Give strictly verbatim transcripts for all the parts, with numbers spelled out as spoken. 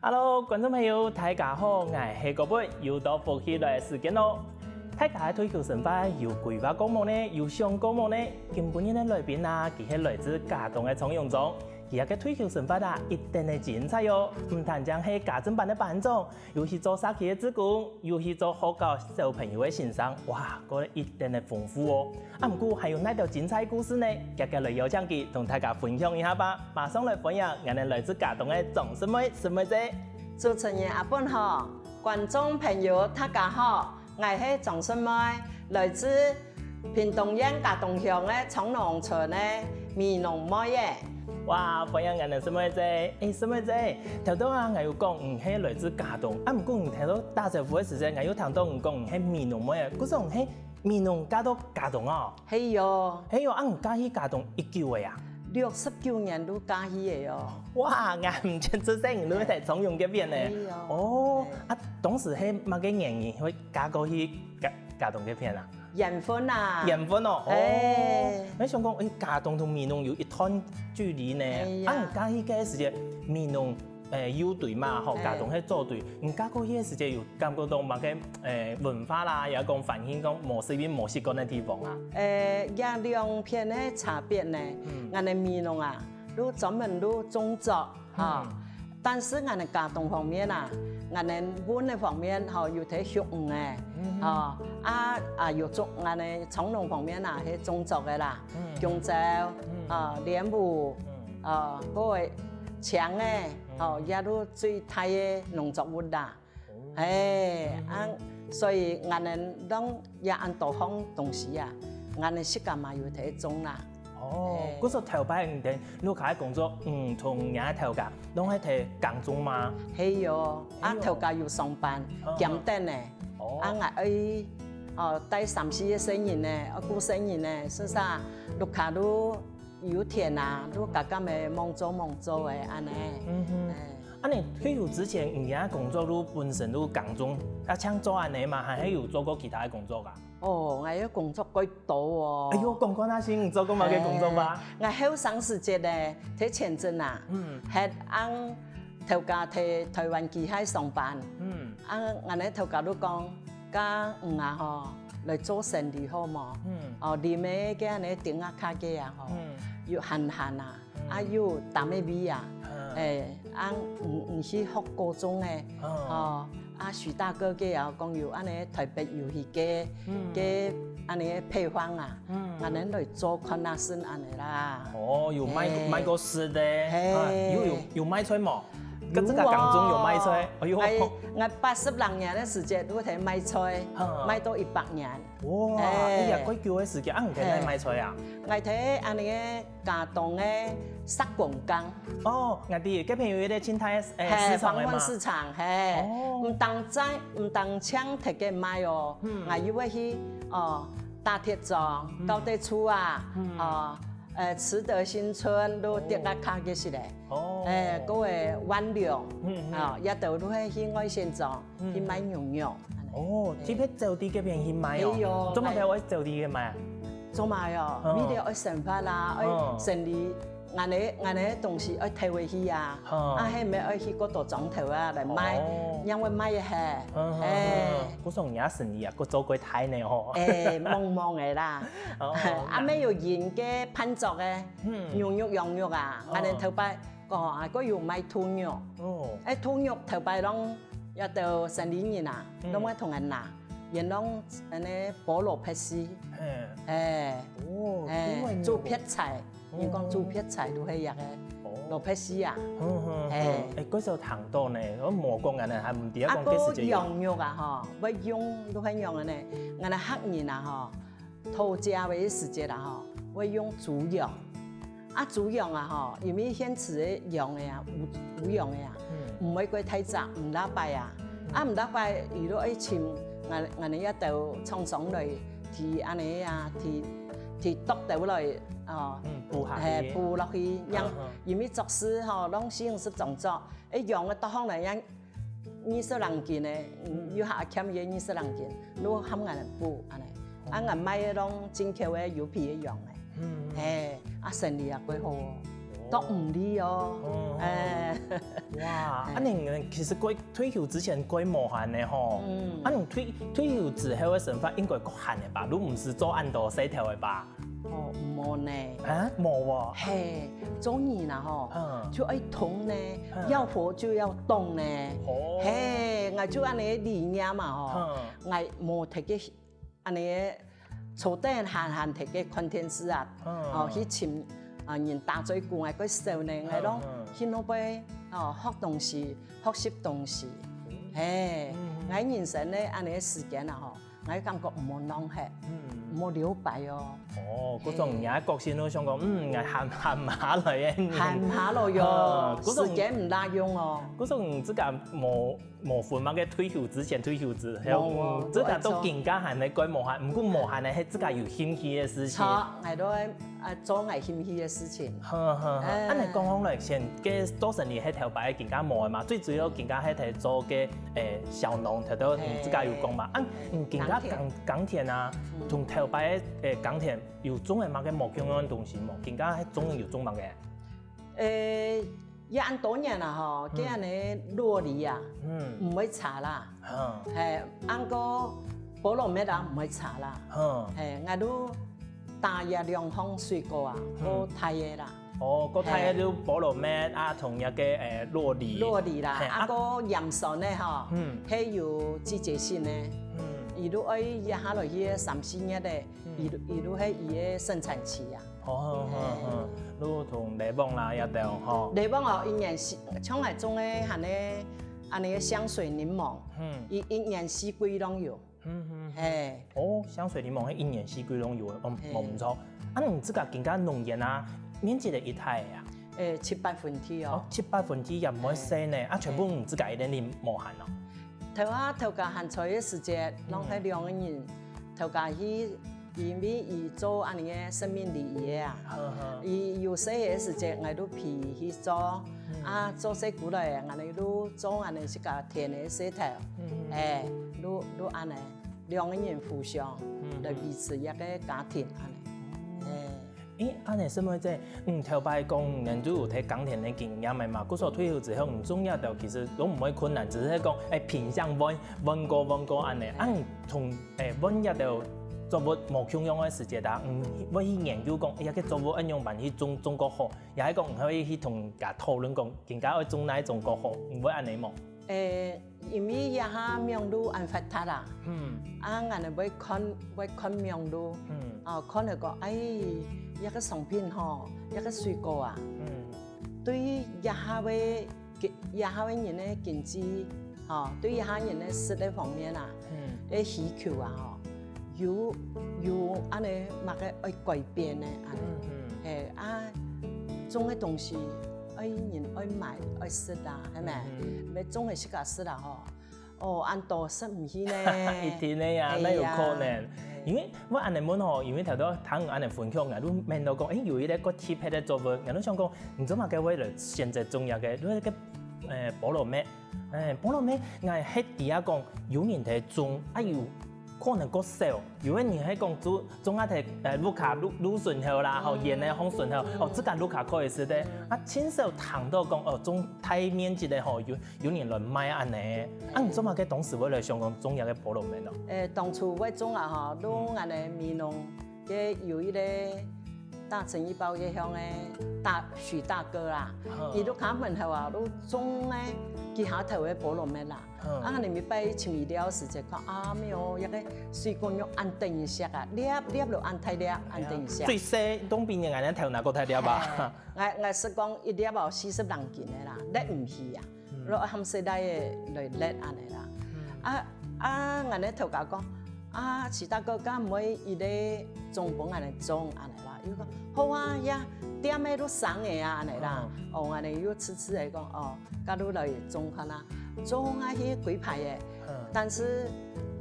Hello，觀眾朋友，大家好，𠊎係葛貝，又到福氣來个時間咯。大家个退休生活有規劃過無呢？有想過無呢？今晡日个來賓啊，佢係來自佳冬个長榮庄，佢个退休生活啊，一等个精彩哦！毋單淨係家政班个班長，又去做社區个志工，又去做學校小朋友个先生，哇，過得一等个豐富哦！啊，毋過還有哪兜精彩故事呢？遽遽來邀請佢同大家分享一下吧！馬上來歡迎𠊎等來自佳冬个張淑妹，淑妹姐。主持人阿本好，觀眾朋友大家好，𠊎係張淑妹，來自屏東縣佳冬鄉个長榮村个美濃妹仔。哇，歡迎𠊎等淑妹姐！誒，淑妹姐，頭到啊，𠊎有講你係來自佳冬，啊，毋過你頭到打招呼个時節，𠊎有聽到你講你係美濃妹仔，故所你係美濃嫁到佳冬哦？係喲。係喲，啊，你嫁去佳冬幾久个啊？六十九年就嫁去个哦。哇，𠊎毋曾出世，你就在長榮該片呢。係喲。哦，啊，當時係麼个原因會嫁過去佳，佳冬該片啊？緣分啊。緣分哦，哦。哎。𠊎想講，誒，佳冬同美濃有一段距離呢。係啊。啊，你嫁去該時節，美濃，誒，右堆嘛，吼，哎。佳冬係左堆。你嫁過去个時節有感覺到麼个，誒，文化啦，也講環境講無適應、無習慣个地方啊？誒，這兩片个差別呢，嗯。𠊎等美濃啊，就專門就種作， 哈。嗯。但是𠊎等佳冬方面啊，𠊎等文个方面吼，有在畜魚个，嗯哼。吼，啊，啊，有種，𠊎等長榮方面啊，係種作个啦，嗯。弓蕉，嗯。啊，蓮霧，嗯。啊，該个青个，嗯。吼，也都最大个農作物啦。 哦。嘿，嗯哼。啊，所以𠊎等攏也恁多項東西啊，𠊎等自家嘛有在種啦。哦，嘿。故所頭擺你等屋下个工作，嗯，同若个頭家，攏係在耕種嗎？係喲，啊，係喲。頭家有上班，嗯哼。兼等呢。哦。啊，𠊎愛，哦，帶三四个細人呢，愛顧細人呢，係不是啊？屋下都 有田啊，就家家个忙做忙做个恁呢。嗯哼。哎。啊，你退休之前，你个工作就本身就耕種，啊，淨做恁呢嘛，還係有做過其他个工作啊？哦，𠊎个工作蓋多哦。哎喲，講看啊先，你做過麼个工作吧？哎，𠊎後生時節呢，在前鎮啊，嗯。係恁頭家在台灣機械上班。嗯。啊，𠊎个頭家就講， 家你啊吼，來做生理好無？嗯。哦，你乜个恁呢頂下卡个啊吼，嗯。又閒閒啊，嗯。啊又打乜味啊，嗯。哎，啊你，你去學高中个，哦。哦，啊徐大哥个啊，講有恁呢台北有一個，嗯。个恁呢配方啊，嗯。𠊎等來做看啊，算恁呢啦。哦，有賣，哎。賣過食个，嘿。啊，有，有，有賣菜無？ 跟這個耕種有賣菜？有哦。哎喲。哎，𠊎八十零年个時節，就在賣菜，嗯。賣到一百年。哇，哎。哎呀，蓋久个時間，啊，你在哪賣菜啊？哎。𠊎在恁呢个佳冬个石硿港。哦，𠊎知，該片有一個清代个，哎，嘿，市場个嘛。黃昏市場，嘿。哦。毋單淨，毋單淨在該賣哦，嗯。𠊎又會去，哦，大鐵庄，嗯。高德厝啊，嗯。哦， 呃，慈德新村都跌啊卡个是嘞。哦。哎，各位萬隆，嗯，嗯。啊，也都都係去外縣莊，嗯。去賣牛肉。哦，哎。特別走到該片去賣哦。哎喲，做麼个愛走到該賣啊？做麼个哦？嗯。為了愛生活啦，嗯。愛生理，恁呢，恁呢東西愛提回去啊。嗯。啊，係毋係愛去各大庄頭啊來賣，哦。因為賣个係。嗯，嗯，哎。嗯。故所若生理啊，還做過大呢吼。哎，茫茫个啦。哦，啊，乜有人个辦桌个。 嗯。牛肉、羊肉啊，哦。𠊎等頭擺講啊，還有賣兔肉。哦。哎，兔肉頭擺攏也都生理人啊，嗯。攏會同人拿，也攏恁呢剝蘿蔔絲。嘿。哎。哦，哎，兔肉。做撇菜，哦。人講做撇菜都係這個哦。蘿蔔絲啊。嗯，嗯，嗯。哎。哎，該時候聽到呢，𠊎無講恁呢，還毋知啊，啊，講該時節有。還有羊肉啊，吼，會用，都會用个呢。𠊎等客人啊，吼， 討食个時節啊吼，會用豬羊。啊，豬羊啊吼，因為現在个羊个啊，有，有羊个啊，嗯。毋會過大隻，毋罅擺啊。嗯。啊，毋罅擺，佢就愛尋，𠊎，𠊎等這兜廠商來，提恁呢啊，提，提剁兜來，哦，嗯，補下去。嘿，補落去，讓，嗯，嗯。因為作穡吼，攏四五十種作， 哎，羊个剁項來，樣二十零斤呢，嗯，有下欠个二十零斤，你喊𠊎來補，恁呢。啊，𠊎賣个攏進口个有皮个羊个。嗯，嗯。嘿，啊，生理也蓋好哦。哦。都毋利哦。哦。哎。哇，恁樣其實過退休之前過無閒个吼。嗯。恁樣退退休之後个生活應該過閒个吧？你毋使做恁多事頭个吧？哦，無呢。啊，無哦。嘿，做人啊吼，嗯。就愛動呢，嗯。要活就要動呢。哦。嘿，𠊎就恁樣个理念嘛吼，嗯。𠊎無特別 恁樣坐等閒閒在該看電視啊，嗯。哦，去尋啊人打嘴鼓，𠊎个少年，𠊎攏嗯，嗯。去那邊哦學東西，學習東西。嗯。嘿，嗯，嗯。𠊎人生呢，恁樣个時間啊吼，𠊎感覺毋好浪費，嗯。毋好留白哦。哦，故所你个個性都想講，嗯，𠊎閒閒下來个。閒下來喲，嗯，故所時間毋罅用哦。故所你自家無 無分麼个退休之前、退休之後，無，無，嗯，自家都更加閒个過無閒，毋過無閒个係自家有興趣个事情。著，𠊎都愛，啊，做𠊎興趣个事情。好，好，好。哎。恁樣講好來，先，該做生理係頭擺个更加無个嘛，最主要更加係在做該，誒，小農，頭頭你自家有講嘛。嘿。啊，嗯，更加耕，耕田啊，嗯。同頭擺个，誒，耕田有種个麼个無共樣个東西無？更加係種有種麼个？誒， 也恁多年啦吼，嗯。該恁樣落梨啊，嗯。毋會差啦。嗯。嘿，恁過菠蘿蜜啊，毋會差啦。嗯。嘿，𠊎都打這兩項水果啊，嗯。較大个啦。哦，較大个就菠蘿蜜啊，同那個，誒，落梨。落梨啦，嘿，啊，啊。過鹽酸个吼，嗯。係有季節性个。嗯。佢都愛一下落去三四月个，嗯。佢都，佢都係佢个生產期啊。 哦，好，好，好。嘿。你同檸檬啦，也得吼。檸檬哦，一年四，像𠊎種个恁樣个，恁樣个香水檸檬，嗯。佢一年四季攏有。嗯，嗯，嗯。嘿。哦，香水檸檬係一年四季攏有个，哦，嘿。無毋著。啊，你自家今个農園啊，面積有幾大个啊？誒，七百分地哦。哦，七百分地也毋會細呢，嘿。啊，全部你自家一個人無閒哦。頭下，頭家還在个時節，嗯。攏係兩個人，頭家去 因為佢做恁樣个生命禮儀个啊，嗯哼。佢有事个時節，𠊎都陪佢去做，嗯。啊，做事過來，𠊎兜都做𠊎兜自家田个事頭，嗯哼。誒，都，都恁樣，兩個人互相，嗯哼。來維持一個家庭恁樣，嗯。誒。 誒，恁樣，師妹姐，嗯，頭擺講，你就有在耕田个經驗个嘛，故所退休之後，你種這兜其實都毋會困難，只係講，誒，平常換，換過，換過恁樣。啊，你同，誒，換這兜作物無共樣个時節啊，嗯，會去研究講，哎呀，該作物愛仰般去種，種較好，也係講，你會去同人家討論講，今个愛種哪一種較好，你會恁樣無？誒， 因為這下網路恁發達啊，嗯。啊，𠊎兜會看，會看網路，嗯。哦，看了講，哎，這個商品吼，這個水果啊，嗯。對這下个，這下个人个經濟，吼，對這下人个食个方面啊，嗯。个需求啊，吼， 有，有恁樣麼个愛改變个恁樣。嗯，嗯。嘿，啊，種个東西，愛人愛買，愛食啊，係無？嗯，嗯。愛種个自家食啊，吼。哦，恁多食毋去呢。一定个呀，哎呀。哪有可能？嘿。因為𠊎恁樣問吼，因為頭頭聽你恁樣分享啊，你問到講，誒，有一個較特別个作物，𠊎就想講，你做麼个會來選擇種這個？你那個，誒，菠蘿蜜。 誒，菠蘿蜜，𠊎係知啊講，有人在種，啊有可能較少。有个人係講種，種啊在，誒，屋下路，路脣頭啦，吼，嗯。園个巷脣頭，哦，嗯。自家屋下可以食个。嗯。啊，盡少聽到講，哦，種大面積个吼，有，有人來賣恁樣。啊，你做麼个當時會來想講種這個菠蘿蜜呢？誒，當初𠊎種啊，吼，嗯。都𠊎个美濃 該有一個大陳義胞該鄉个大，許大哥啦，嗯。佢屋下門口啊，都種个幾下頭个菠蘿蜜啦。嗯。啊，𠊎兜每擺尋佢尞時節看，啊，沒有，這個水果肉恁得人惜啊，粒粒都恁大粒，恁得人惜。哎呀，最細當比人家个頭那個大粒吧？哎，𠊎，𠊎係講一粒哦，四十零斤个啦，拎毋起啊。 嗯。落含細倈仔來拎恁樣啦。嗯。啊，啊，𠊎个頭家講，啊，徐大哥，敢毋會一個種分𠊎兜種恁樣啦？佢講，好啊，呀，店仔都生个啊，恁樣啦。嗯。哦，𠊎兜又試試仔講，哦，該就來種看啊，種啊去幾排仔。嗯。但是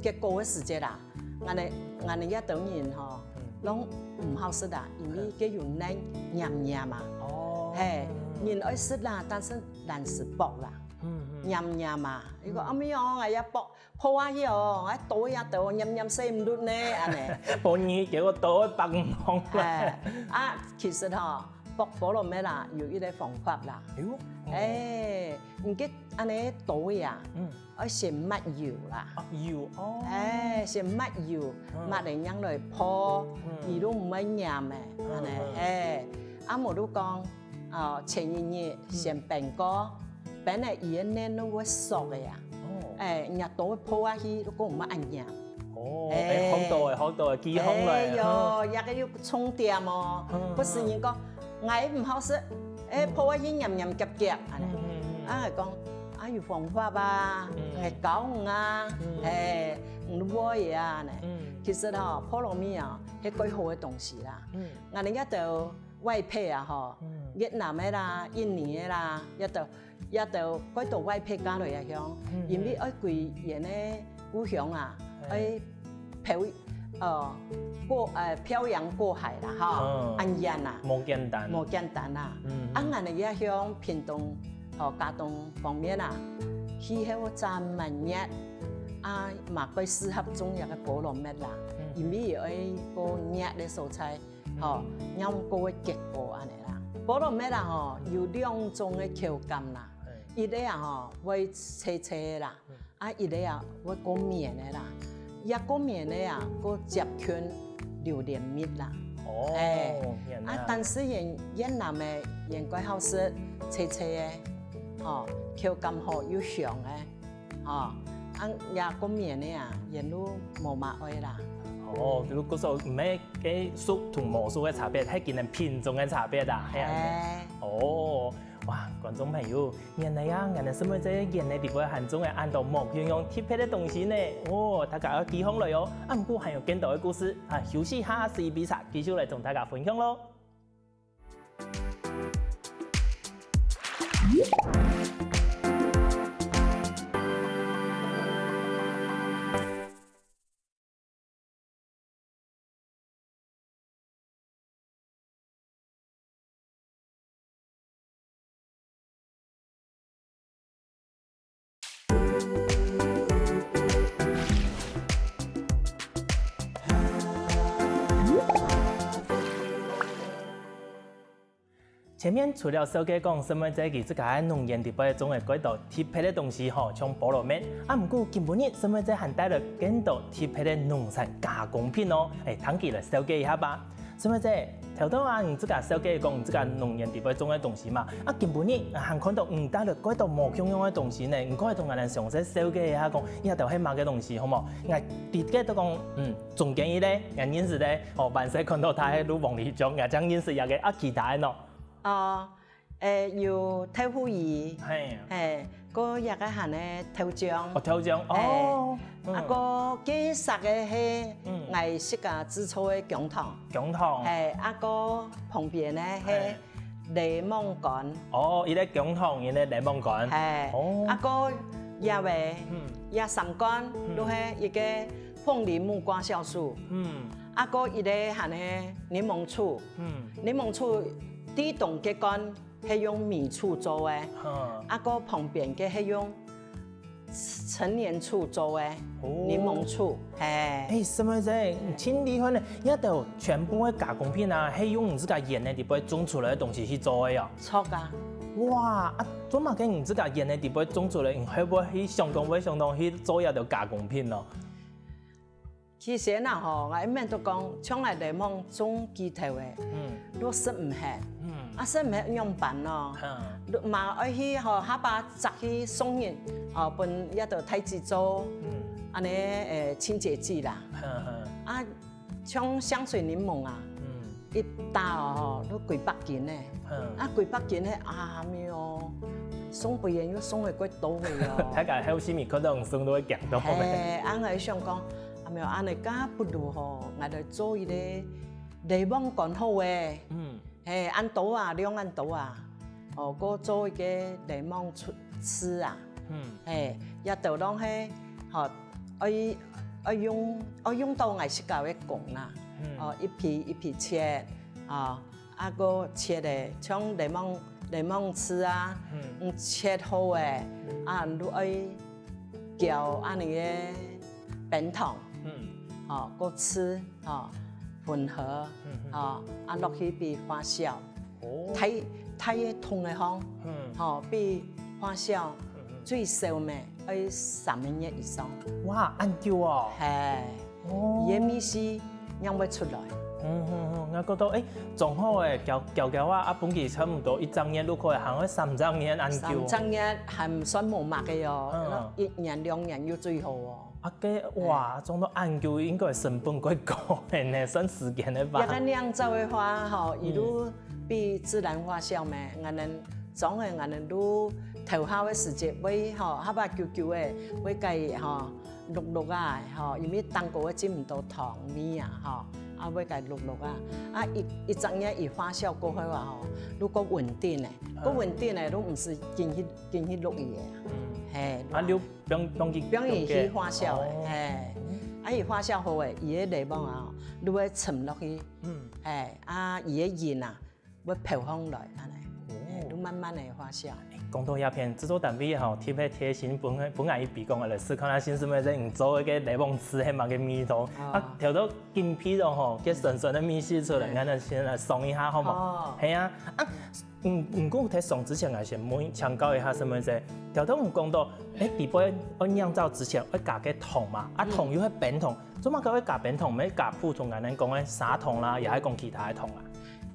結果个時節啦， 𠊎兜，𠊎兜這兜人吼，嗯。攏毋好食啊，因為該有黏黏啊。哦。嘿，人愛食啦，但是難食飽啦。嗯，嗯。黏黏啊，佢講，嗯。啊，無哦，𠊎也飽，飽啊去哦，𠊎多也多，黏黏食毋落呢，恁樣。無你結果多會白忙啦。哎，啊，其實吼，剝菠蘿蜜啊，有一個方法啦。哎喲，哦。哎，你个恁呢刀啊，嗯。愛先抹油啦。啊，油，哦。哎，先抹油，嗯。抹了樣來泡，嗯。佢就毋會黏个，嗯，恁呢，嗯。哎。啊，無就講，哦，前一日先煸過，嗯。煸了佢个黏就會縮个啊。哦。哎，若刀泡下去，就講毋會恁黏。 哦，哎。哎，學到了，學到了，記好了。哎喲，這個有重點哦。嗯，不是人講，嗯。𠊎毋好食，哎，嗯。泡下去黏黏夾夾，恁呢。嗯，嗯，嗯。啊，講，啊，有方法啊，嗯。𠊎教你啊，嗯。哎，你會啊，恁呢。嗯。其實吼，菠蘿蜜啊，係最好个東西啦。嗯。𠊎等這兜外配啊，吼，嗯。越南个啦，印尼个啦，這兜 這兜蓋多外配嫁來這鄉，嗯，因為愛歸𠊎个故鄉啊，嘿。愛漂，呃，過，呃，漂洋過海啦，吼，嗯。恁遠啊，無簡單。無簡單啊。嗯，嗯。啊，𠊎等這鄉屏東，吼，佳冬方面啊，氣候真蠻熱，啊，嘛蓋適合種這個菠蘿蜜啦，嗯。因為愛過熱个所在， 吼，仰過會結果恁呢啦。菠蘿蜜啊吼，有兩種个口感啦，嘿。一個啊吼，會脆脆个啦，嗯。啊，一個啊，會過綿个啦。這過綿个啊，過接近榴槤蜜啦。哦，哎，原來。啊，但是𠊎，越南个，𠊎蓋好食脆脆个，吼，口感好又香个。 吼，啊，這過綿个啊，𠊎就無麼愛啦。哦，就係講毋係該熟同無熟个差別，係佢等品種个差別啊，係啊。哎。哦，哇，觀眾朋友，原來啊，𠊎等細妹仔个園仔裡背還種个恁多無共樣特別个東西呢。哦，大家愛記好來哦。啊，毋過還有更多个故事啊，休息下，食一杯茶，繼續來同大家分享囉。 前面除了紹介講細妹仔佢自家个農園裡背種个蓋多特別个東西吼，像菠蘿蜜，啊，毋過今晡日細妹仔還帶來更多特別个農產加工品哦，哎，聽佢來紹介一下吧。 細妹仔，頭到啊，你自家紹介講你自家農園裡背種个東西嘛，啊，今晡日還看到你帶來蓋多無共樣个東西呢，你可以同𠊎等詳細紹介一下，講這兜係麼个東西，好無？𠊎直接都講，嗯，總經理咧，𠊎認識咧，哦，萬歲看到佢係黃里章，𠊎正認識這個，啊，其他个喏。哦， 誒，有豆腐乳，嘿。嘿，過這個還有豆漿。哦，豆漿，嘿，哦，嗯。啊，過該色个係，嗯。𠊎自家製作个薑糖。薑糖。嘿，啊，過旁邊个係，嘿。檸檬乾。哦，一個薑糖，一個檸檬乾。嘿，哦。啊，過這位，嗯。這三罐，嗯。都係一個鳳梨木瓜酵素。嗯。啊，過一個還係檸檬醋。嗯。檸檬醋第一桶个罐 係用米醋做个，嗯。啊，過旁邊个係用陳年醋做个，哦。檸檬醋，嘿。誒，細妹仔，你真厲害呢！這兜全部个加工品啊，係用你自家園仔裡背種出來个東西去做个哦。著啊。哇，啊，做麼个你自家園仔裡背種出來，你會毋會去想講，會想講去做這兜加工品呢？ 其實啊吼，𠊎一面都講，像𠊎檸檬種幾頭个，嗯。都食毋忒。嗯。啊，食毋忒仰般咯？嗯。都嘛愛去吼，下把摘去送人，哦，分這兜大姊做，嗯。恁呢，誒，清潔劑啦。嗯，嗯。啊，像香水檸檬啊，嗯。一打哦，都幾百斤呢。嗯。啊，幾百斤呢，啊，沒有，送分人又送个過多个哦。大家後生人看到送都會驚到呢。嘿，啊，𠊎想講， 啊，無恁呢，該不如吼，𠊎來做一個檸檬乾好个。嗯。嘿，恁多啊，量恁多啊。哦，過做一個檸檬醋，醋啊。嗯。嘿，這兜攏係，吼，愛，愛用，愛用到𠊎自家个工啦。嗯。哦，一皮一皮切，啊， 啊，過切个，像檸檬，檸檬醋啊，嗯。嗯，切好个，嗯。啊，你愛攪恁呢个冰糖，嗯。哦，過醋，哦，混合，嗯，嗯。哦，啊，落去分發酵。哦，大大个桶个吼，嗯，吼，比發酵，嗯嗯，最少咩愛三個月以上。哇，恁久哦。係，哦，佢个味緒正會出來。嗯嗯嗯，𠊎覺得，誒，正好誒，攪攪攪啊，啊，分佢差毋多一隻月就可以行，愛三隻月恁久。三隻月還算無麼个哦，嗯，一年兩年又最好哦。 啊，該，哇，種到恁久應該成本較高个呢，算時間个吧。這個釀造个話吼，佢就比自然發酵咩，𠊎等種个𠊎等就頭下个時節會吼，下把久久个會該吼，淥淥啊吼，因為當高个浸毋到糖米啊吼，啊會該淥淥啊，啊一一隻月佢發酵過後啊吼，就較穩定个，較穩定个就毋使緊去緊去淥佢个，係。啊，就 放放去放佢去發酵个，哦，係。啊，佢發酵好个，佢个內臟啊，就會沉落去，嗯，係，啊，佢个仁啊，會浮上來，恁呢，哦，係，就慢慢个發酵。講到這片，製作單位吼，特別貼心分分𠊎一筆講个來試看下，先生們在你做个內臟汁係麼个味道。哦，啊，調到金皮了吼，該酸酸个味緒出來，嗯，𠊎等先來嗍一下好無？哦，係啊，啊， 嗯，毋過在上之前，𠊎先問請教一下，什麼意思？頭頭你講到，誒，底背愛釀造之前愛加个糖嘛，啊，糖又係冰糖，做麼个愛加冰糖？毋係加普通𠊎等講个砂糖啦，也係講其他个糖啊？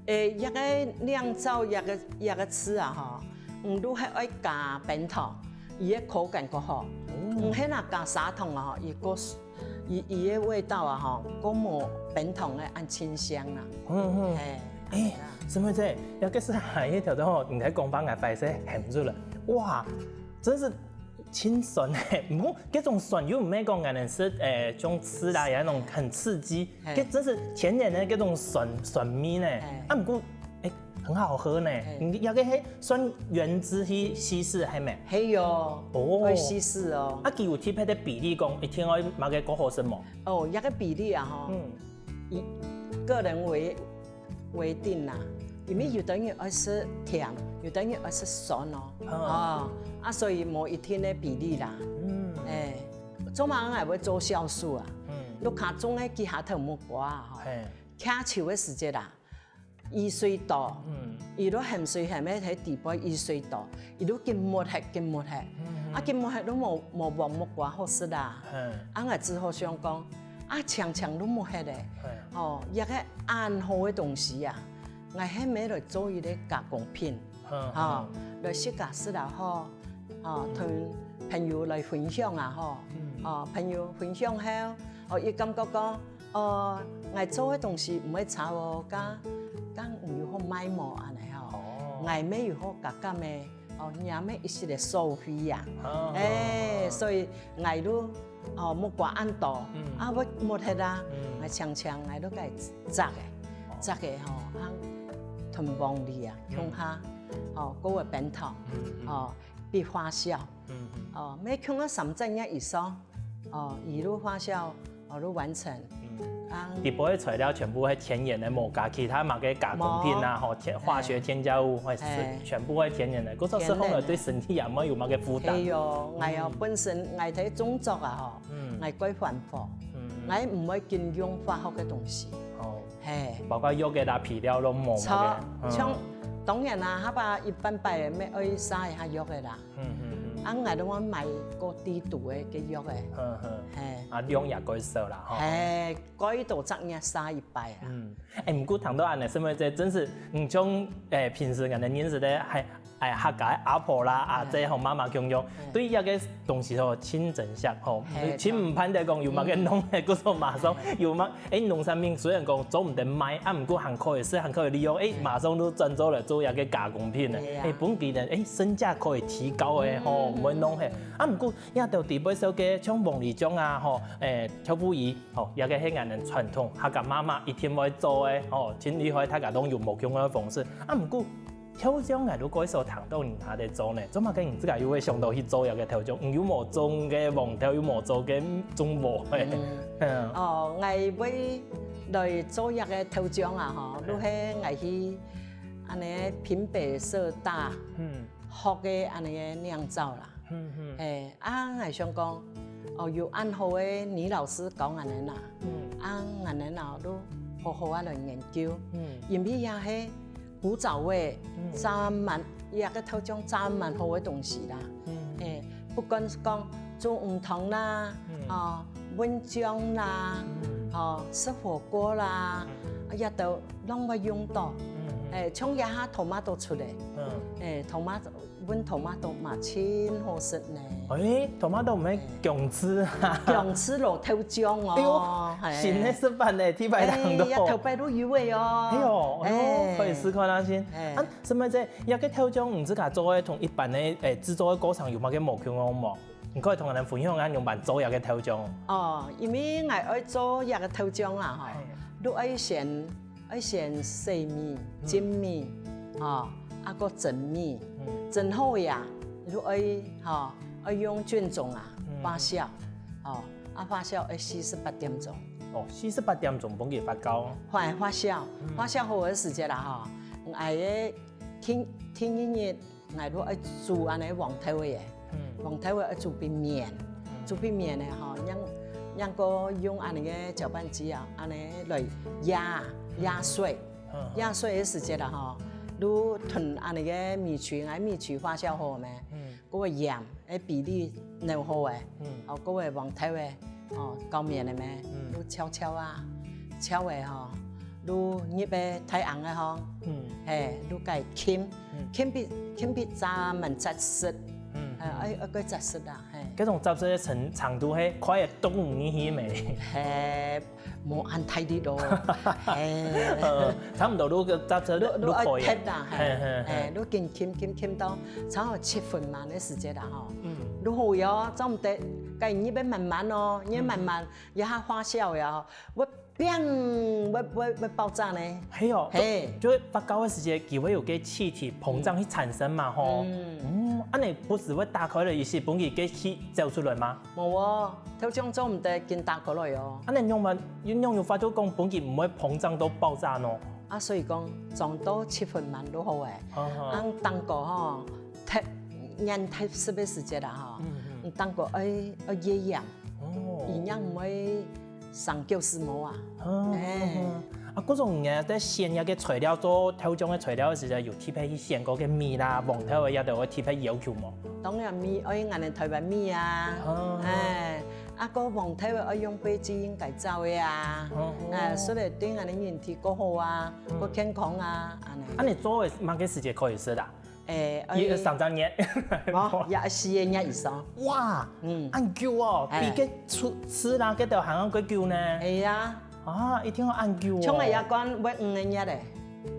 誒，這個釀造這個這個汁啊，吼，毋就係愛加冰糖，佢个口感較好。毋係若加砂糖啊，吼，佢个 佢佢个味道啊吼，較無冰糖个恁清香啦。嗯嗯，係，誒，什麼這，這個係還有一條的吼，你在講吧，𠊎白色喊住了，哇，真是清酸誒，毋過這種酸又毋係講𠊎等食誒，像吃啦，有那種很刺激，係，這真是天然的這種酸酸味呢。係，啊，毋過 誒，很好喝呢。係。你這個係算原汁去稀釋係無？係喲，哦，愛稀釋哦。啊，佢有特別个比例講，一定愛麼个較好食無？哦，這個比例啊吼，嗯，以個人為為定啦，因為有的人愛食甜，有的人愛食酸哦，嗯，哦，啊，所以無一定个比例啦。嗯，誒，做麼个𠊎會做酵素啊？嗯，你較種个幾下頭木瓜啊，吼，係，徛樹个時節啦， 雨水多，嗯，佢都鹹水鹹个，在底背雨水多，佢都緊沒忒，緊沒忒。嗯，啊，緊沒忒都無無黃木瓜好食啦。嗯，啊，𠊎只好想講，啊，強強都沒忒咧。嗯，哦，這個恁好个東西啊，𠊎係毋係來做一個加工品，嗯，吼，來自家食也好，吼，同朋友來分享也好，嗯，哦，朋友分享後，哦，佢感覺講， 哦，𠊎做个東西毋會差哦，該該你有好賣無恁呢吼？哦，𠊎乜有好加減个，哦，若乜一息个收費啊。哦，誒，所以𠊎都哦木瓜恁多，嗯，啊，會沒忒啊，嗯，𠊎強強𠊎都該摘个，摘个吼，啊，同黃梨啊，共下，哦，過个冰糖，嗯嗯，哦，比發酵，嗯嗯，哦，乜共下三隻月以上。 哦，一路發酵，哦，就完成。嗯，啊，底背个材料全部係天然个，無加其他麼个加工品啊，無，吼，添化學添加物，或者係全部係天然个，故所食好了對身體也毋會有麼个負擔。係喲，𠊎哦，本身𠊎在種作啊，吼，嗯，𠊎蓋環保，嗯，𠊎毋會緊用化學个東西。哦，係，包括藥个啦、肥料都無麼个。像當然啦，下把一般般个，乜愛撒一下藥个啦。 嗯嗯嗯，啊，𠊎都會買過低度个个藥个，嗯嗯，係，啊，量也較少啦，吼，係，蓋多隻月撒一擺啊。嗯，誒，毋過談到恁呢，係毋係這真係，嗯，像誒平時𠊎等認識个，還誒客家个阿婆啦、阿姐吼、媽媽共樣，對這個東西吼，盡珍惜吼，盡毋盼得講有麼个弄个，故所馬上有麼 誒，農產品雖然講做毋得賣，啊，毋過還可以食，還可以利用，誒，馬上就轉做來做一個加工品呢。係啊。誒，分佢等，誒，身價可以提高誒，吼，毋會弄忒。啊，毋過這兜底背燒个，像黃梨醬啊，吼，誒，豆腐乳，吼，這個係𠊎等傳統，客家媽媽一定會做誒，吼，盡厲害，大家都有無共樣个方式。啊，毋過 豆醬𠊎都蓋少聽到人客在做呢，做麼个你自家又會想到去做這個豆醬？你又無種个黃豆，又無做个種禾个。嗯。哦，𠊎會來做這個豆醬啊，吼，就係𠊎去恁呢平北社大學个恁呢个釀造啦。 嗯嗯，誒，啊，𠊎想講，哦，有恁好个女老師教𠊎等啦，嗯，啊，𠊎等啊，都好好啊來研究，嗯，因為也係古早味，嗯。專門，這个豆漿專門好个東西啦。嗯。欸，不管係講做魚湯啦，嗯。哦，搵醬啦，嗯。哦，食火鍋啦，嗯。啊，這都攏會用到。嗯，嗯。欸，像這下tomato出來，嗯。欸，tomato，搵tomato嘛，真好食呢。欸，tomato毋係薑絲啊？薑絲落豆漿哦，哎喲，係。新个食法呢，第一擺聽到。欸，這頭擺都有个哦。哎喲，哎喲，欸。可以試看啊，先。欸。啊， 什麼這，這个豆漿，你自家做个同一般个，欸，製作个過程有麼个無共樣無？你可以同𠊎等分享下仰般做這个豆漿。哦，因為𠊎愛做這个豆漿啊，吼，哎。你愛先，愛先洗米、嗯。浸米，吼，啊，過蒸米，嗯。蒸好呀，你愛，吼，愛用菌種啊，嗯。發酵，哦，啊，發酵愛四十八點鐘。哦，四十八點鐘分佢發酵。發，發酵，嗯。發酵好个時節啦，吼，𠊎个 第，第二日，𠊎就愛煮恁呢黃豆个，嗯。黃豆个愛煮變綿，嗯。煮變綿个吼，正，正過用恁呢个攪拌機啊，恁呢來壓，壓碎。嗯。壓碎个時節啦吼，就同恁呢个米曲，𠊎米曲發酵好咩？嗯。過鹽，个比例弄好个，嗯。哦，過黃豆个，哦，攪綿个咩？嗯。就炒炒啊，炒个吼，就入个大甕个吼，嗯。嘿，就該浸，嗯。浸比，浸比專門雜食，嗯，呃，嗯。愛，愛過雜食啦，嘿。這種雜食个程，程度係快个動毋入去咩？嘿，無恁大力咯，嘿。呃，差毋多就个雜食就，就可以。就愛忒啦，嘿，嘿，嘿，嘿。就浸浸浸浸到差不多七分滿个時節啦，吼。嗯。就好哦，做毋得，該你愛慢慢哦，你愛慢慢，嗯。一下發酵呀，會 砰，會，會，會爆炸呢。係哦，嘿。就，就發酵个時節，佢會有个氣體膨脹去產生嘛，吼。嗯。嗯，恁呢不時會打開了一息，分佢个氣走出來嗎？無哦，豆漿做毋得緊打開來哦。恁呢仰般，仰有法度講分佢毋會膨脹到爆炸呢？啊，所以講，裝到七分滿就好誒。啊哈。啊，當過吼，忒，恁忒濕个時節啦，吼，嗯，嗯。當過愛，愛越鹽，哦。佢正毋會 生狗屎毛啊。嗯，哎。嗯，嗯。啊，故所你在選這个材料，做豆漿个材料个時節，有特別去選過个米啦、黃豆个，也都有特別要求無？當然米愛𠊎等臺灣米啊，嗯，嗯。哎，啊，該黃豆个愛用北極改造个啊，嗯，嗯。哎，所以對𠊎等人體較好啊，嗯。較健康啊，恁呢。啊，你做个麼个時節可以食啊？ 誒，愛一三十日。無，也愛四個月以上。哇，嗯。恁久哦，哎。比該出，食啦，該兜還愛較久呢。係啊。啊，一定愛恁久哦。像𠊎這罐愛五個月咧。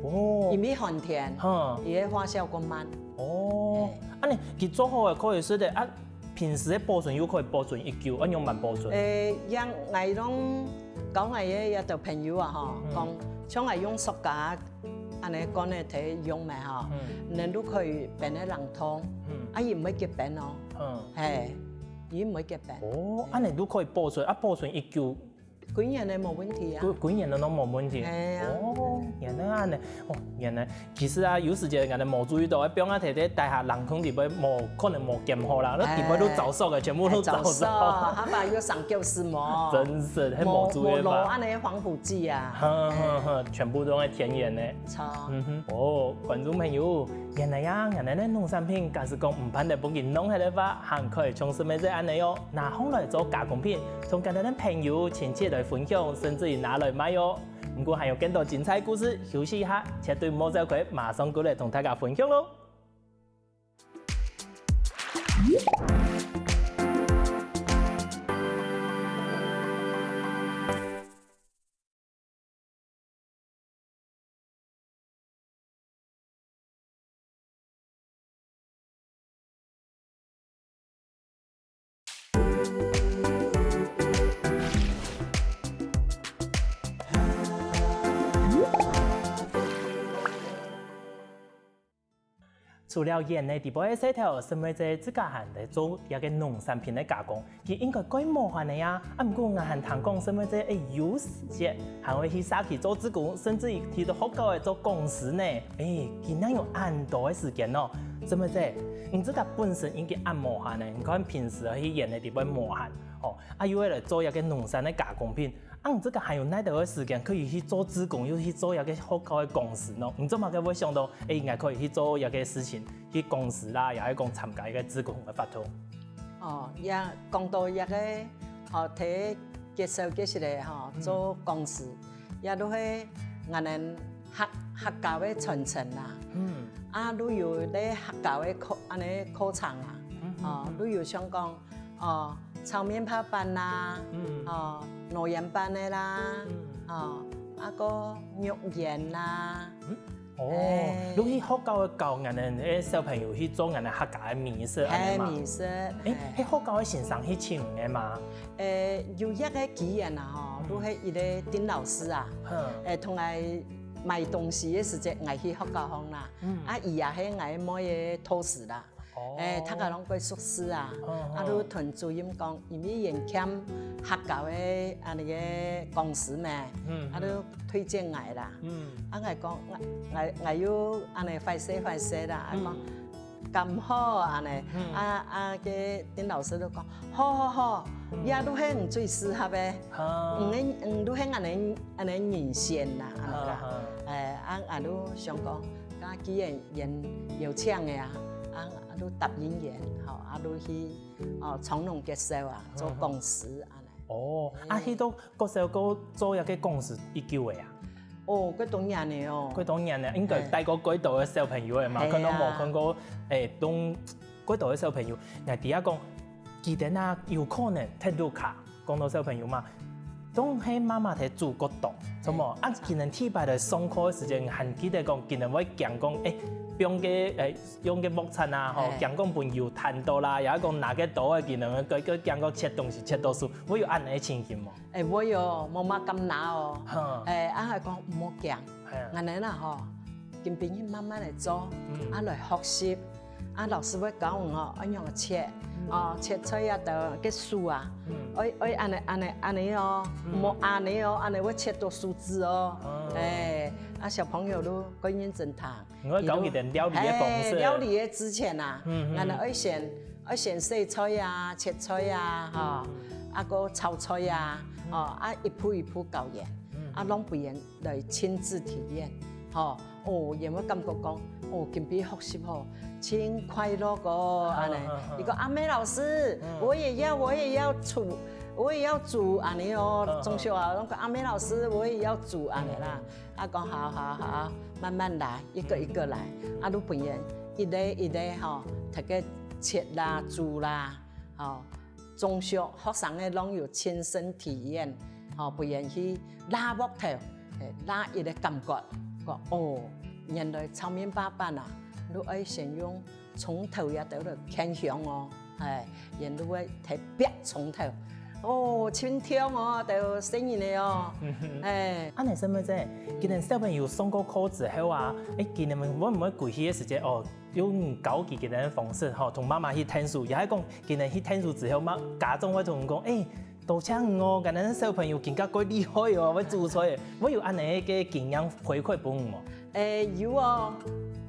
哦。因為寒天，哼。佢个發酵較慢。哦。哎。啊，你，佢做好个可以食个，啊，平時个保存又可以保存幾久，愛仰般保存？誒，像𠊎攏教𠊎个這兜朋友啊，吼，嗯。講，像𠊎用塑膠 恁呢罐仔提用咩吼，嗯。你就可以冰个冷凍，嗯。啊，佢毋會結冰哦。嗯。嘿，佢毋會結冰。哦，恁呢就可以保存，啊，保存幾久？幾年个無問題啊。幾，幾年个攏無問題。係啊。哦，原來恁呢，哦，原來，其實啊，有時節𠊎等無注意到，放啊提在底下冷凍裡背，無，可能無兼好啦，該裡背都燥燒个，全部都燥燒。哎，燥燒，下擺又生狗屎毛。真是，該無注意吧？無，無落恁呢防腐劑啊。哼，哼，哼，全部都係天然个。 著。嗯哼，哦，觀眾朋友，原來啊，𠊎等个農產品，假使講毋盼得分佢弄忒个話，還可以像食物仔恁呢哦，拿好來做加工品，同𠊎等个朋友、親戚來分享，甚至於拿來賣哦。毋過還有更多精彩故事，休息一下，絕對毋好走開，馬上過來同大家分享囉。 除了園仔裡背个事頭，身為這自家還在做這个農產品个加工，佢應該蓋無閒个啊。啊，毋過𠊎還聽講，身為這，誒，有時節還會去社區做志工，甚至於去到學校仔做講師呢。誒，佢哪有恁多个時間哦？姊妹姊，你自家本身已經恁無閒呢，你看平時去園仔裡背無閒，哦，啊又愛來做這個農產个加工品，啊你自家還有哪兜个時間可以去做志工，又去做這個學校个講師呢？你做麼个會想到，欸，應該可以去做這個事情，去講師啦，也係講參加一個志工个活動？哦，也講到這個，哦，第一介紹个時咧，吼，嗯。做講師，也都係𠊎等客，客家个傳承啦。嗯。啊，都有咧客家个課，恁呢課程啊。嗯，嗯，哦，嗯。都有像講，哦，炒麵包粄啦，嗯。哦，煠圓粄个啦，嗯。哦，啊个肉圓啦。嗯。哦，欸。你去學校个教𠊎等个小朋友去做𠊎等客家个美食，恁呢嘛？係，美食，欸，係。係學校个先生去請个嘛？欸，有一個機緣啊，吼，嗯。就係一個丁老師啊，嗯。欸，同𠊎買東西个時節，𠊎去學校項啦，嗯。啊，佢也係𠊎妹个導師啦。 哦。欸，大家攏蓋熟識啊，嗯，啊，嗯。就同主任講，因為佢欠客家个恁呢个講師咩，嗯，啊，就推薦𠊎啦。嗯。啊，𠊎講，𠊎，𠊎，𠊎又恁呢壞勢壞勢啦，啊，講，嗯。敢好恁呢，嗯。啊，啊，个丁老師就講，好，好，好，嗯。這就係你最適合个，好。你个，你就係恁呢，恁呢人選啦，恁呢啦。好，好。欸，啊，啊，就想講，啊，既然 人有請个啊，啊，啊，就答應佢，吼，啊，就去，哦，長隆國小啊，做講師恁呢。哦，啊，去到國小過做一個講師幾久个啊？哦，幾多年了哦。幾多年了，應該帶過幾多个小朋友个嘛，係啊。看到無看過，欸，當幾多个小朋友，𠊎知影講，佢等啊，有可能聽到卡。 講到小朋友嘛，當係媽媽在煮个當，著無？啊，今日第一擺來上課个時間，還記得講，今日會驚講，欸，放个，欸，用个鑊鏟啊，吼，係。驚講分油彈到啦，也講拿个刀啊，今日个，个驚講切東西切到手，會有恁呢个情形無？欸，會哦，媽媽敢拿哦。哼。欸，啊，還講毋好驚，係啊。恁呢啦吼，今晡日慢慢來做，嗯。啊，來學習。 啊，老師會教你哦，愛仰仔切，嗯。哦，切菜啊，等个手啊，嗯。愛，愛恁呢，恁呢，恁呢哦，嗯。莫恁呢哦，恁呢會切到手指哦。哦。欸，啊，小朋友都會認真聽。你會教佢等料理个方式。欸，料理个之前啊，嗯，嗯。𠊎等愛先，愛先洗菜啊，切菜啊，吼，嗯。啊，過炒菜啊，嗯。哦，啊，一步一步教佢，嗯，嗯。啊，攏分佢來親自體驗，吼。 哦，佢會感覺講，哦，今晡日學習吼，真快樂哦，恁呢。嗯，嗯，嗯。佢講，阿妹老師，嗯。我也要，我也要煮，我也要煮，恁呢哦，嗯，嗯。從小啊，攏講，阿妹老師，我也要煮，恁呢啦。嗯。啊，講，好，好，好，慢慢來，一個一個來。嗯。啊，就分佢一個一個吼，大家切啦，煮啦，吼。 從小學生个攏有親身體驗，吼，分佢去抐鑊頭，欸，抐佢个感覺，講，哦，原來炒麵包粄啊，你愛先用蔥頭這兜來牽香哦，欸，然後愛提白蔥頭，哦，真香哦，都細人仔哦，欸。恁呢，細妹姊，今日小朋友上過課之後啊，欸，今日會毋會歸去个時節哦， 有人教佢个方式吼，同媽媽去𢯭手，也係講佢等去𢯭手之後，媽，家長會同人講，欸，多謝你哦，𠊎等小朋友更加蓋厲害哦，會煮菜，會有恁呢个經驗回饋分你無？欸，有哦，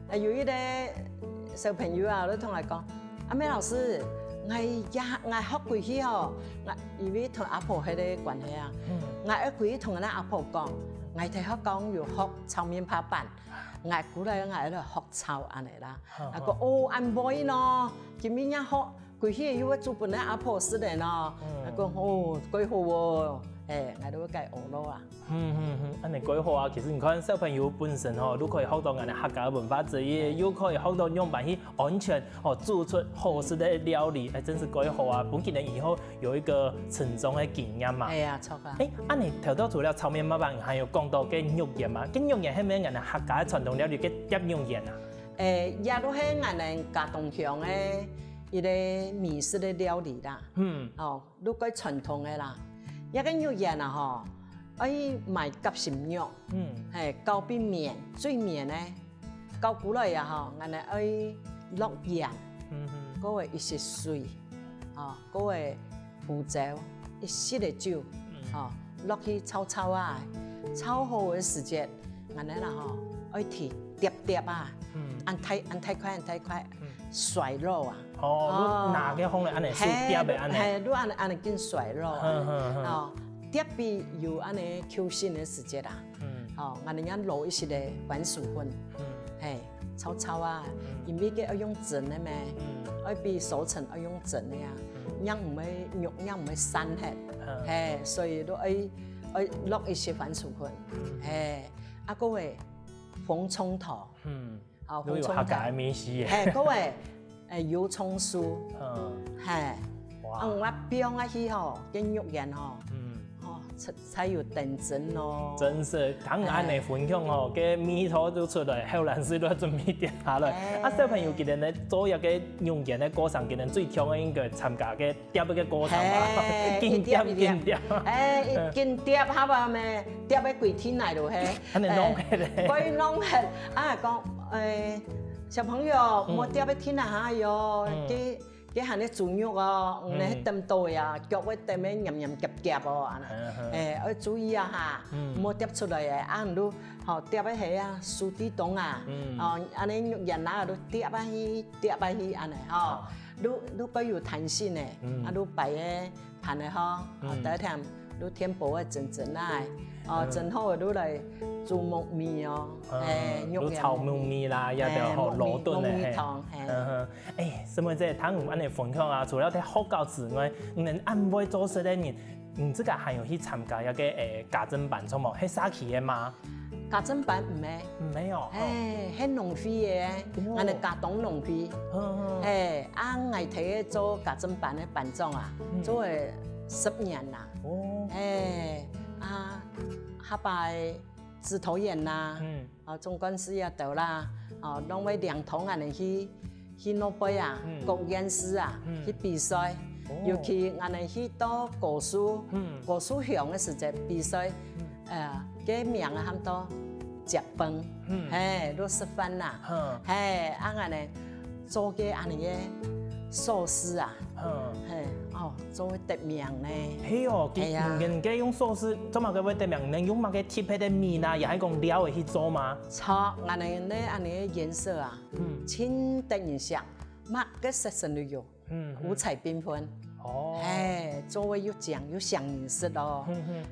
欸，有一個小朋友啊，就同𠊎講，阿妹老師，𠊎也，𠊎學歸去吼，𠊎因為同阿婆該個關係啊，嗯。𠊎愛歸去同𠊎阿婆講，𠊎在學校有學炒麵包粄。 𠊎鼓勵𠊎來學炒恁呢啦。好，啊，講，好。哦，恁會呢，今晡日學，歸去又會煮分𠊎阿婆食个呢。嗯。啊，講，哦，蓋好哦，欸，𠊎都會該學咯啊。嗯，嗯，嗯，恁呢蓋好啊！其實你看，小朋友本身吼，都可以學到𠊎等客家文化之一，係。又可以學到仰般去安全哦，煮出好食个料理，欸，真係蓋好啊！分佢等以後 有一個成長个經驗嘛。係啊，著啊。欸，恁呢頭到除了炒麵包粄，還有講到个肉圓嘛，个肉圓係毋係𠊎等客家个傳統料理个夾肉圓啊？欸，也就係𠊎等佳冬鄉个一個美食个料理啦。嗯。哦，就蓋傳統个啦。這個肉圓啊吼，愛買夾心肉，嗯。係，較綿，最綿个。 搞久了以後，𠊎等愛落鹽，嗯哼。過一息水，吼，過胡椒，一息个酒，嗯。吼，落去炒炒啊，炒好个時節，𠊎等啦吼，愛提碟碟啊，嗯。恁大，恁大塊，恁大塊，嗯。衰老啊。哦，你拿个風來恁樣手捏个恁樣。係，你恁樣恁樣緊衰老啊。哦，捏比有恁樣求生个時節啊。哦，𠊎等愛落一息个番薯粉，係，炒炒啊，因為佢愛用蒸个咩，愛比熟成愛用蒸个啊，樣毋會肉樣毋會散忒，係，所以都愛愛落一息番薯粉，係，啊，各位紅蔥頭。 哦，又有客家个味緒耶。係，各位，誒，油蔥酥，嗯，係，哇，啊，我放下去吼，跟肉圓吼，嗯，哦，才才有等真哦。真是，聽你恁樣分享吼，个味道就出來，後來係都準備點下來。啊，小朋友佢等呢做一個用眼个過程，佢等最重要應該參加个 貼一個過程嘛，係，緊貼緊貼，誒，緊貼下吧咩，貼个規天來咯嘿，恁樣弄忒咧，該弄忒啊，講，誒，小朋友，莫貼个天啊下喲，佢佢還咧豬肉哦，你等到呀，腳會等个黏黏夾夾哦，恁樣，誒，愛注意啊哈，莫貼出來誒，啊，你都好貼个係啊，書地東啊，哦，恁樣肉圓啊，都貼下去，貼下去，恁樣吼。 愈愈較有彈性誒，啊，愈擺个盤个吼，哦，第一天愈添薄个蒸蒸啊，哦，蒸好个愈來煮木耳哦，誒，肉圓，愈炒木耳啦，也就好，誒，木耳，滷燉个，木耳湯，嘿。嗯哼，誒，師妹姐，聽你恁樣分享啊，除了在學校之外，你恁會做事个人，你自家還有去參加一個誒家政班，著無？係社區个嗎？ 家政班毋係，毋係哦，嘿，係農會个，哦，𠊎等佳冬農會，嘿，啊，𠊎頭个做家政班个班長啊，做了十年啦，哦，嘿，啊，下擺指導員啦，嗯，啊，總幹事也到啦，啊，攏會領導𠊎等去 去外背啊，各縣市啊，去比賽，尤其𠊎等去到高樹，高樹鄉个時節比賽，呃，該名啊喊做接班，嘿，就食飯啦，嘿，啊𠊎等做个恁樣个壽司啊，嘿，哦，做得名呢。係哦，係啊，人家用壽司，做麼个會得名？能用麼个特別个米啦，也係講料仔去做嗎？著，𠊎等呢恁樣个顏色啊， 盡得人惜，麼个色水都有，五彩繽紛。哦，嘿，做得又靚又想人食哦，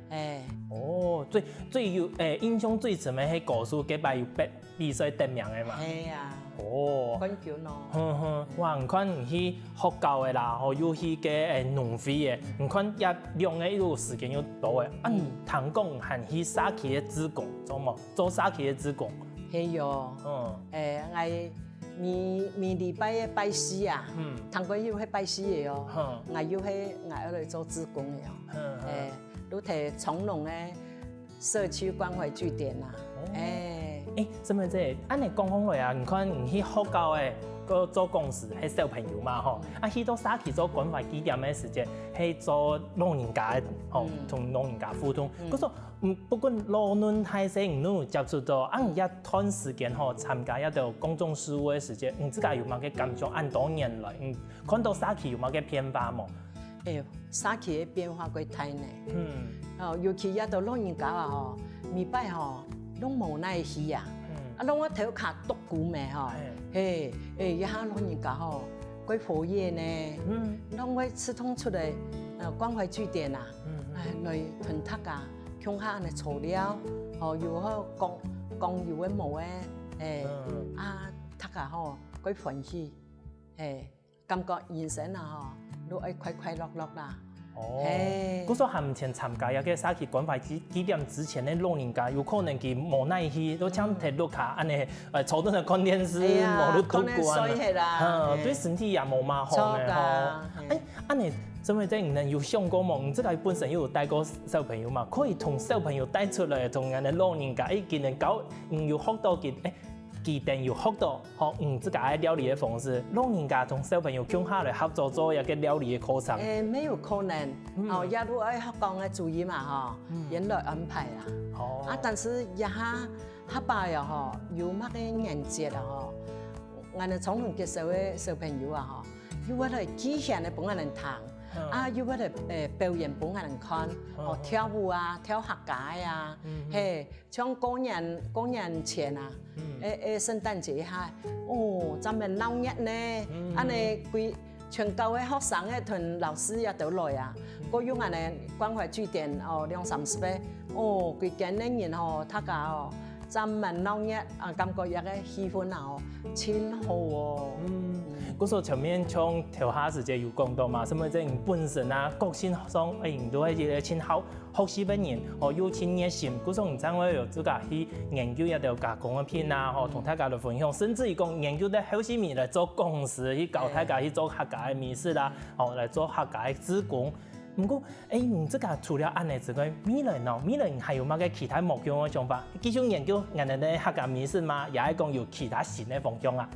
嘿。哦，最最有誒印象最深个係高樹該擺有比比賽得名个嘛？係啊，哦，冠軍哦。哼哼，哇！你看你去學校个啦，吼，又去該誒農會个，你看這兩個又時間又多誒，啊，你聽講還去社區个志工，做麼？做社區个志工。 係喲，嗯，誒，𠊎每每禮拜个拜四啊，嗯，聽講又係拜四个哦，嗯，𠊎又係𠊎愛來做志工个哦，嗯，誒，就在長隆个社區關懷據點啊，誒，誒，什麼這，恁樣講講來啊，你看你去學校誒，个做講師係小朋友嘛吼，啊，去到社區做關懷據點个時節，係做老人家个吼，同老人家互動，可是 嗯，不管老嫩大細，你都有接觸到，啊，你這段時間吼，參加這兜公眾事務个時節，你自家有麼个感想？恁多年來，你看到社區有麼个變化無？哎喲，社區个變化過大呢。嗯，哦，尤其這兜老人家啊吼，每擺吼，攏無哪去啊，啊，攏愛頭殼剁骨咩吼，嘿，哎，這下老人家吼，過活躍呢，攏會自動出來，呃，關懷據點啊，哎，來同大家 共下恁樣坐尞，吼，又好講講有个無个，哎，啊，大家吼，過歡喜，哎，感覺人生啊吼，都愛快快樂樂啦。哦，嘿，故所還毋曾參加這個社區關懷據據點之前个老人家，有可能佢無哪去，都像在屋下恁樣，呃，坐等在看電視，哎呀，無路讀過啊，可能睡忒啦，嗯，嘿，對身體也無麼好呢，著啊，吼。嘿。哎，恁樣，身為這人呢，有想過無？你自家本身又有帶過 小朋友嘛，可以同小朋友帶出來，同𠊎等老人家，哎，佢等教，嗯，有學到佢，哎，佢等有學到，吼，嗯，自家个料理个方式，老人家同小朋友共下來合作做一個料理个課程。哎，沒有可能，哦，也都愛學校个主任嘛，吼，原來安排啦。哦，啊，但是這下，下擺啊，吼，有麼个年節啊，吼，𠊎等長隆國小个小朋友啊，吼，又會來寄錢來分𠊎等聽。啊，又會來，誒，表演分𠊎等看，哦，跳舞啊，跳客家个啊，嘿，像過年，過年前啊，誒，誒，聖誕節一下，哦，正蠻鬧熱呢，恁呢規全校个學生个同老師也都來啊，過有恁呢關懷據點，哦，兩三十个，哦，規間个人吼，大家哦， 正蠻鬧熱，啊，感覺這个氣氛啊，哦，盡好哦。嗯，故所前面像頭下時節有講到嘛，什麼這你本身啊，個性上，哎，你都係一個盡好學習个人，哦，又盡熱心，故所你正會有自家去研究一條加工个品啊，吼，同大家來分享，甚至於講研究到後續尾來做講師，去教大家去做客家个美食啦，哦，來做客家个志工。毋過，哎，你自家除了恁呢之外，未來呢？未來你還有麼个其他目標个想法？繼續研究𠊎等个客家美食嗎？也係講有其他新个方向啊？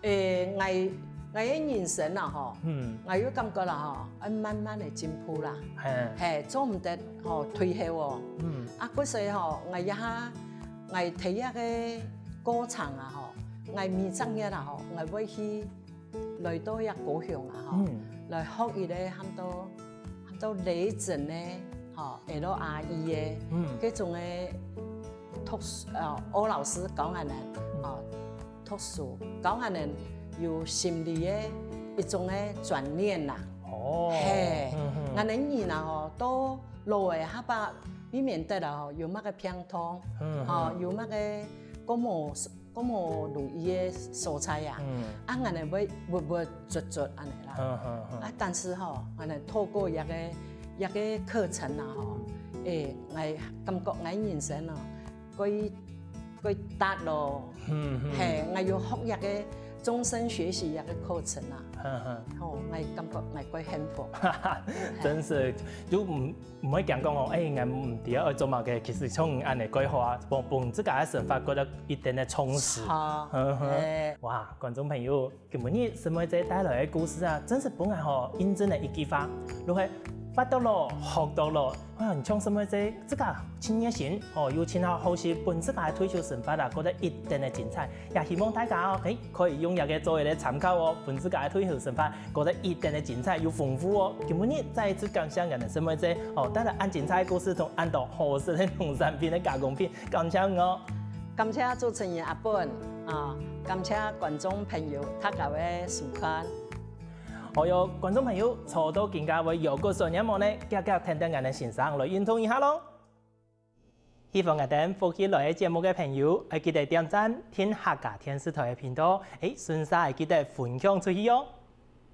誒，𠊎，𠊎个人生啊，吼，嗯，𠊎有感覺啦，吼，愛慢慢个進步啦，嘿，嘿，做毋得吼退後哦。嗯，啊，故所吼，𠊎這下，𠊎第一个過程啊，吼，𠊎每隻月啊，吼，𠊎會去來到這高雄啊，吼，嗯，來學一个喊做，喊做雷整个，吼，L R E个，嗯，這種个讀書，呃，歐老師教𠊎等，哦，讀書，教𠊎等有心理个一種个轉念啦。哦，嘿，嗯，嗯，𠊎等人啊，吼，到老个下把，未免得啦，吼，有麼个病痛，嗯，吼，嗯，有麼个過無，過無如意个所在啊，嗯，啊，𠊎等會鬱鬱卒卒恁呢啦。嗯，嗯，嗯。啊，但是吼，𠊎等透過這个，這个課程啊，吼，嗯，誒，𠊎感覺𠊎人生啊， 過，過達咯。嗯，嗯。嘿，𠊎有學這个終身學習這个課程啊。嗯，嗯。吼，𠊎感覺𠊎過幸福。真是，就毋，毋會驚講哦，哎，𠊎毋知愛做麼个，其實像你恁呢規劃，分，分自家个生活過得一點點充實。好，嗯，嗯。嘿。哇，觀眾朋友， 今晡日沈妹姐帶來个故事啊，真係分𠊎吼印證了一句話，就係發到咯，學到咯。啊，你像沈妹姐自家盡熱心，哦，又盡好學習，分自家个退休生活啊，過得一點个精彩。也希望大家哦，誒，可以用這个做一个參考哦，分自家个退休生活過得一點个精彩又豐富哦。今晡日再一次感謝𠊎等沈妹姐哦，帶來恁精彩个故事同恁多好食个農產品个加工品，感謝你哦。感謝主持人阿本啊，感謝觀眾朋友大家个收看。 哦喲，觀眾朋友，坐到今下會腰骨痠軟無呢？遽遽跈等𠊎等先生來運動一下咯。喜歡𠊎等福氣來个節目个朋友，愛記得點讚、訂客家電視台个頻道，誒，順續愛記得分享出去哦。